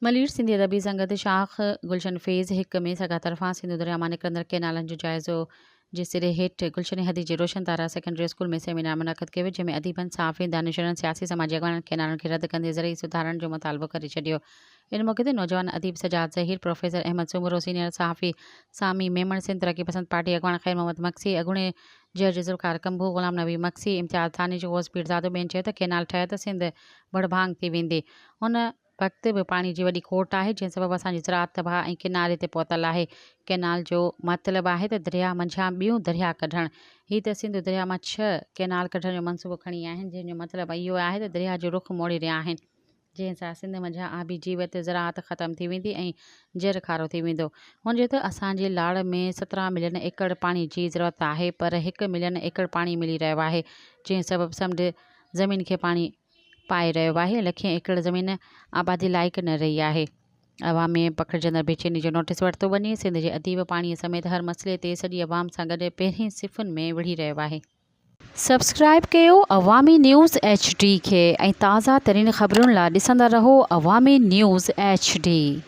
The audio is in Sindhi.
ملير سنڌي ادبي سنگت شاخ گلشن فيز هڪ ۾ سگا طرفان سنڌو درياء مان نڪرندڙ ڪئنالن جو جائزو جي سري هيٺ گلشن هدي جي Roshan Tara secondary school ۾ seminar منعقد ڪيو ويو جنهن ۾ اديبن، صحافين، دانشورن، سياسي سماجي اڳواڻن ڪئنالن کي رد ڪندي زرعي سڌارن جو مطالبو ڪري ڇڏيو. ان موقعي تي نوجوان اديب سجاد ظهير، پروفيسر احمد سومرو، سينيئر صحافي سامي ميمڻ، سنڌ ترقي پسند پارٽي اڳواڻ خير محمد مگسي، اڳوڻي جج ذوالفقار ڪنڀو، غلام نبي مگسي، امتياز دانش، غوث پيرزادو ٻين چيو ته ڪئنال ٺهيا ته سنڌ ڀڙڀانگ ٿي ويندي. هن وقت به پاڻي جي وڏي کوٽ آهي، جنهن سبب اسان جي زراعت تباهه ۽ ڪناري تي پهتل آهي. ڪئنال جو مطلب آهي ته درياهه منجهان ٻيون درياهه ڪڍڻ. هي ته سنڌو درياهه مان ڇهه ڪئنال ڪڍڻ جو منصوبو کڻي آيا آهن، جنهن جو مطلب اهو آهي ته درياهه جو رخ موڙي رهيا آهن. جنهن سان سنڌ منجهان آبي جيوت، زراعت، ختم ٿي ويندي ۽ جر کارو ٿي ويندو. هن چيو ته اسان جي لاڙ ۾ 17 ملين ايڪڙ پاڻي جي ضرورت آهي پر هڪ ملين ايڪڙ پاڻي ملي رهيو آهي جنهن سبب سمنڊ زمين کي پاڻي پائي رهيو آهي لکين ايڪڙ زمين آبادي لائق نه رهي آهي. عوام ۾ پکڙجندڙ بيچيني جو نوٽيس ورتو وڃي. سنڌ جي اديب پاڻي سميت هر مسئلي تي سڄي عوام سان گڏ پهرين صفن ۾ وڙهي رهيو آهي. سبسڪرائيب ڪيو عوامي نيوز ايڇ ڊي کي ۽ تازه ترين خبرن لا ڏسندا رهو عوامي نيوز ايڇ ڊي.